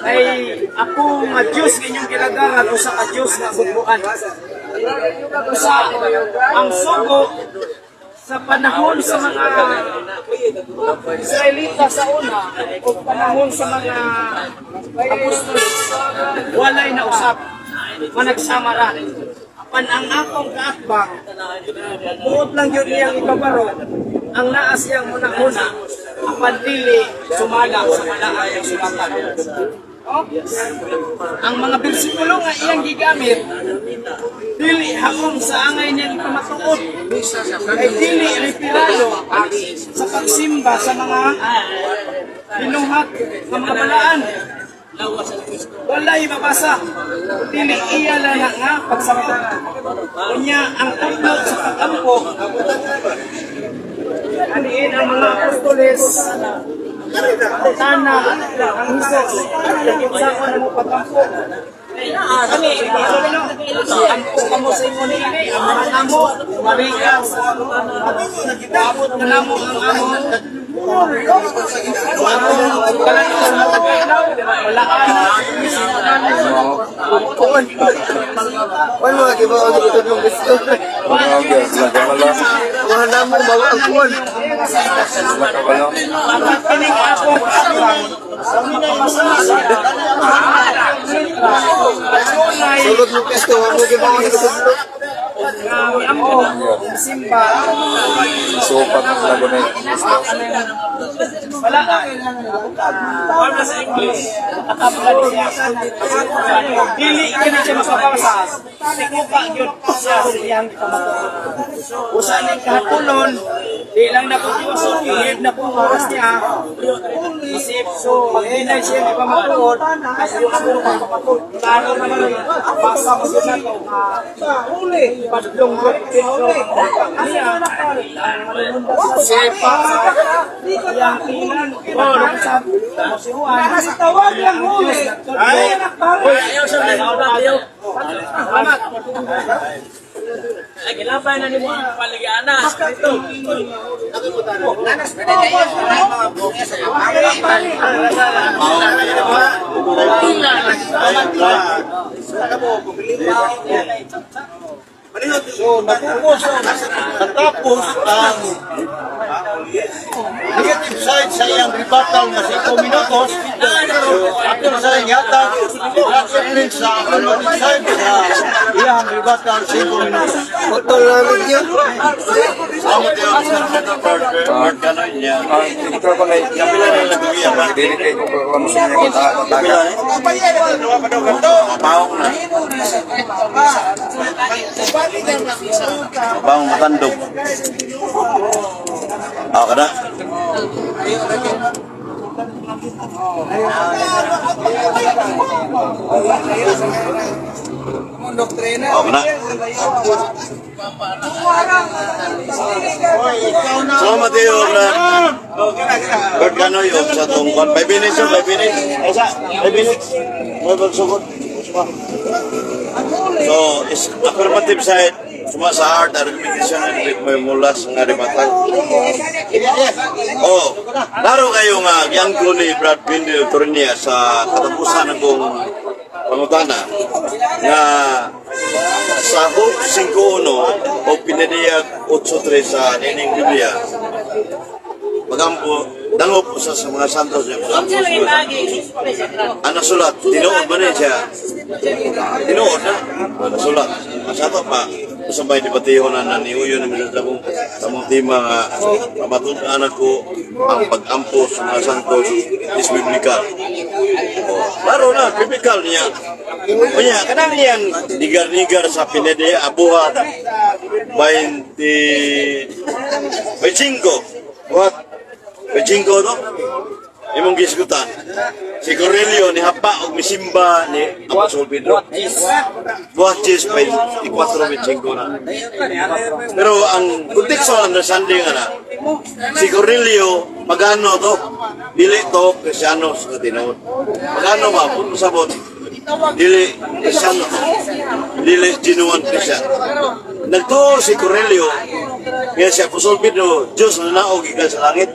Ay ako nga Diyos inyong gilagaran, usa ka Diyos nga gugbuan. Usa ang sugo sa panahon sa mga Israelita sa una o panahon sa mga apostoles, walay na usap, managsama ra. Apan ang akong kaatbang, buot lang yun niyang ibabaro ang naa siyang huna-huna, apan dili sumala sa malaang kasulatan. Oh? Ang mga bersikulo nga iyang gigamit dili hamong sa angay niyang ipamatuod, ay dili referado sa pagsimba sa mga binuhat ng mga balaan. Walay mabasa. Dili iya lang na nga pagsabot. Unya ang tuklo sa pag-ampo, aniin ang mga apostoles, tana ang Hesus, unsaon mo pag-ampo? Ampo kamo sa imo niini, ang mga namo, Maria, abot na namo ang among kalano sa matag-ilaw, wala na. Wala mga gibaw ang ito ng gusto. Mga namo, bawa ang kuwan. Kining akong kaatbang, adunay Sulod mo pisto, wala gibaw ang ito. nga miampo simba. Supat ang lago na. Wala wala sa English. Dili kini siya makabasa, tiguka gyud siya sa iyang pamatuod. Usa ning kahaponon, di lang na ko tiwason, ihib na po ang oras niya. Isip, so pag dinay siya may pamatuod, ay yung ako pagpapatuod. Klaro naman yun. Basa mo siya na to. Padlong Pedro. Niya, sepa, iyang ilan, si Juan. Tawag lang huli. Ay, ayaw sa Salamat. So, natapos ang negative side sa iyang rebuttal nga 5 minutos. So, ako sa yata, reference sa affirmative side sa iyang rebuttal 5 minutos. Putol namin yun. Salamat yun, Senator Bert. Bert Canoy niya. Ito ko na Kapila na lang kuya ba? Dili kay ko kung ano sa inyo Kapila eh? Mapaong na. Mapaong matandog. Ah, kada? Okay na. Salamat iyo, Brad. Bert Canoy, og sa tong 5 minutes, 5 minutes. Ay, sa, 5 minutes. May pagsugod. So, is affirmative side, suma sa art, argumentation, and may mulas nga rebuttal. Oh, laro kayo nga giangko ni Brad Wendell Tornia sa katapusan ng kong pangutana nga sa Job 5.1 o pinadiyag 8.3 sa nining Biblia, magampo dangop usa sa mga santos niya, magampo sa mga santos. Ang nasulat, tinuod ba niya siya? Tinuod na. Ang nasulat. Sa ato pa. Sa may debatihon na naniuyon naman sa mong tema nga pamatud-an ako ang pag-ampo sa mga santos is biblical. Oh, laro na, biblical niya. Unya, kanang niyang nigar-nigar sa Pinede, Abuhat, 20, 25. What? 25 to? Imong gisgutan. Si Cornelio ni hapa og misimba ni Apostol Pedro. What is? Buhat 24, 25 na. Pero ang contextual understanding na, si Cornelio, magano to? Dili to Krisyano sa tinuod. Magano ba? Kung sabot, dili Krisyano to. Dili genuine Christian. Nagtuo si Cornelio, nga si Apostol Pedro, Diyos na naog gikan sa langit.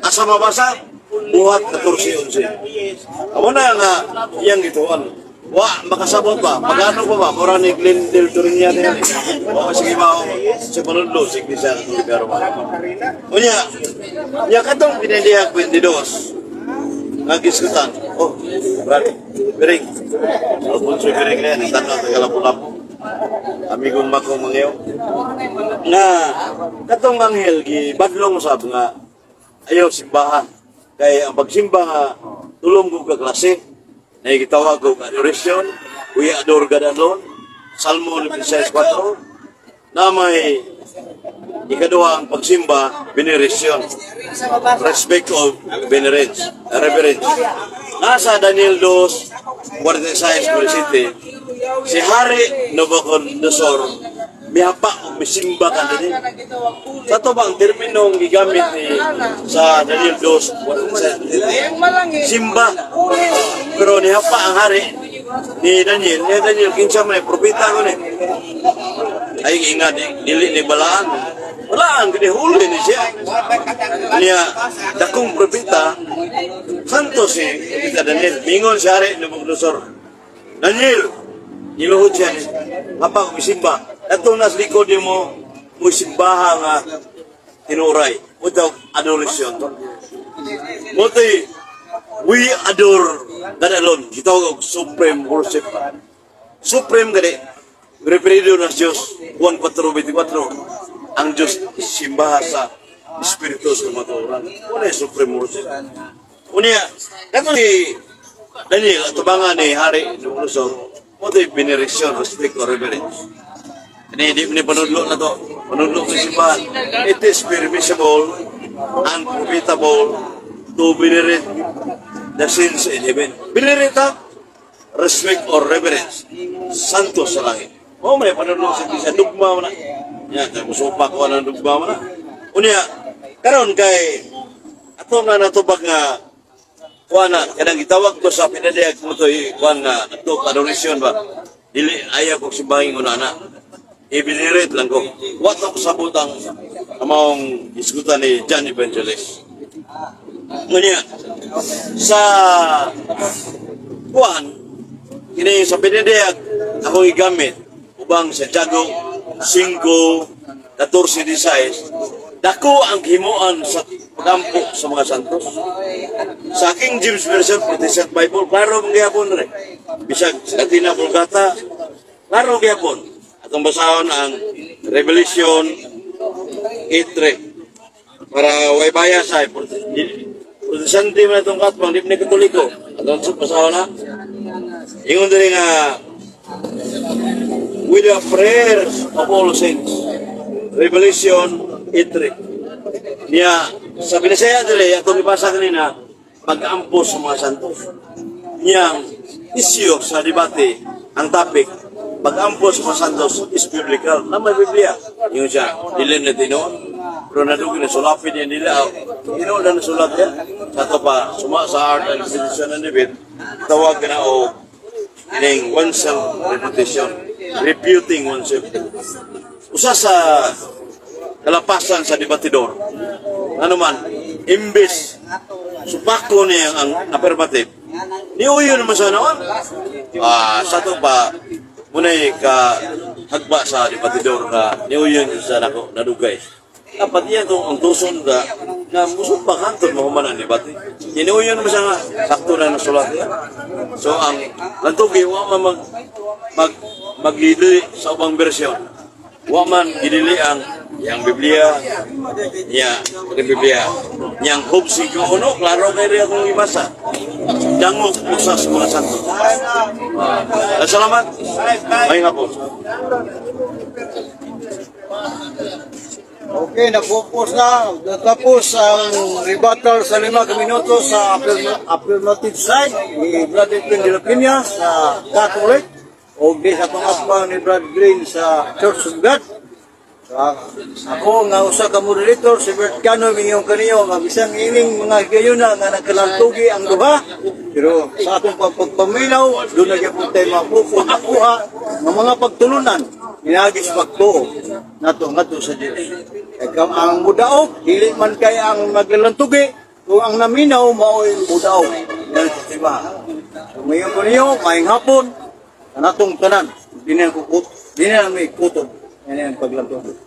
Asa mabasa? Buhat 14:11. Amo na nga iyang gituan. Wa makasabot ba? Pagano pa ba? Mura ni Glendale Turinia niya. O sige ba sa panudlo sa Iglesia Katolika Romana. Unya, nya katong pinadihag 22 nga gisgutan. Oh, Brad, Bering. Alfonso Bering na yan, tanaw taga Lapu-Lapu. Amigong Mako Mangyaw. Nga katong anghel gibadlong sab nga ayaw simbahan. Kay ang pagsimba nga tulong ko ka klase, na gitawag og adoration, we adore God alone, Salmo 96:4, na may ikaduha ang pagsimba, veneration, respect of venerance, reverence. Nasa Daniel 2, 46, 47, si Hari Nabucodonosor, mihapa o misimba ka din. Sa to ba ang terminong gigamit ni sa Daniel 2, 47, simba. Pero nihapa ang hari ni Daniel, ni Daniel, kinsa man eh, propeta ko ni. Ay ingat, dili ni balaan. Balaan, kini huli ni siya. Niya, dakong propeta, santo si Propeta Daniel. Mingon si Hari Nabucodonosor. Daniel, niluhod siya ni, hapa kumisimba. Atong nas likod mo, mo simbaha nga tinuray. Mo daw adoration. Mo we adore God alone. Gitawag og supreme worship. Supreme gani. Referido na sa Diyos, Juan 4:24. Ang Diyos simbaha sa Espiritu sa kamatuoran. Wala yung supreme worship. Unya, kato ni Daniel, at tubangan ni Hari Nabucodonosor, mo ito yung veneration, respect or reverence. Ini hindi ni panudlo na to. Panudlo ng simbahan. It is permissible and profitable to venerate the saints in heaven. Venerate ha? Respect or reverence. Santo sa langit. O may panudlo sa iglesia. Dugma mo na. Yan, kaya musupa ko ng dugma mo na. Unya, karon kay ato nga natubag nga kuan na kanang gitawag ko sa pinadayag mo to eh, kuan nga nagtuok adoration ba, dili ayaw ko simbahin ko na na i-venerate lang ko. Wa to ko sabot ang among isgutan ni John Evangelist. Ngunya sa kuan kini sa pinadayag ako gigamit ubang sa Jago 5 14 16, dako ang himuan sa pagampo sa mga santos. Sa King James Version, Protestant Bible, klaro mong gihapon rin. Bisag Latina Vulgata, klaro gihapon. Atong basahon ang Revelation 8:3. Para way bias ay Protestante man itong katbang, di pa ni Katoliko. Atong basahon na. Ingon diri nga, with the prayers of all saints. Revelation 8:3. Niya, sa Binisaya diri, atong ipasa kanina, pag-ampo sa mga santos. Niyang issue sa debate, ang topic, pag-ampo sa mga santos is biblical. Na may Biblia. Yung siya, dili na tinuod. Pero nadugin na sulapin niya nila. Tinuod na nasulat niya. Sa ito pa, suma sa art and tradition ng debate, tawag na o ining oneself reputation. Reputing oneself. Usa sa kalapasan sa debatidor. Ano man, imbes supako niya ang affirmative. Niuyo naman sa naman. Ah, sa to pa, muna'y ka hagba sa debatidor nga niuyo niya sa nako nadugay. Dapat niya itong ang tuson ka nga musupak hantod mahuman ang debate. Niuyo naman siya nga sakto na nasulat niya. So ang lantugi wa man mag mag maglili sa ubang bersyon. Wa man gidili ang yang Biblia niya, ang Biblia. Niyang Job 5:1, klaro kay rin akong ibasa. Dangog usa sa mga santo. Ah, salamat. May hapon. Okay, nagpupos na. Natapos ang rebuttal sa 5 ka minuto sa affirmative side ni Brad Edwin de la Peña sa Catholic o di sa pangatbang ni Brad Green sa Church of God. Ako nga usa ka moderator si Bert Cano, mingyon kaniyo nga bisan ining mga higayuna nga nakalantugi ang duha, pero sa atong pagpaminaw doon na gyapon tayo mapuko makuha nga mga pagtulunan pinaagi sa pagtuo nato ngadto sa Dios. Kay ang mudaog dili man kay ang maglalantugi, kung ang naminaw mao'y mudaog yan sa simbahan. So ngayon ko niyo, maayong hapon kanatong tanan. Di na may kutob. Yan ang paglantugi.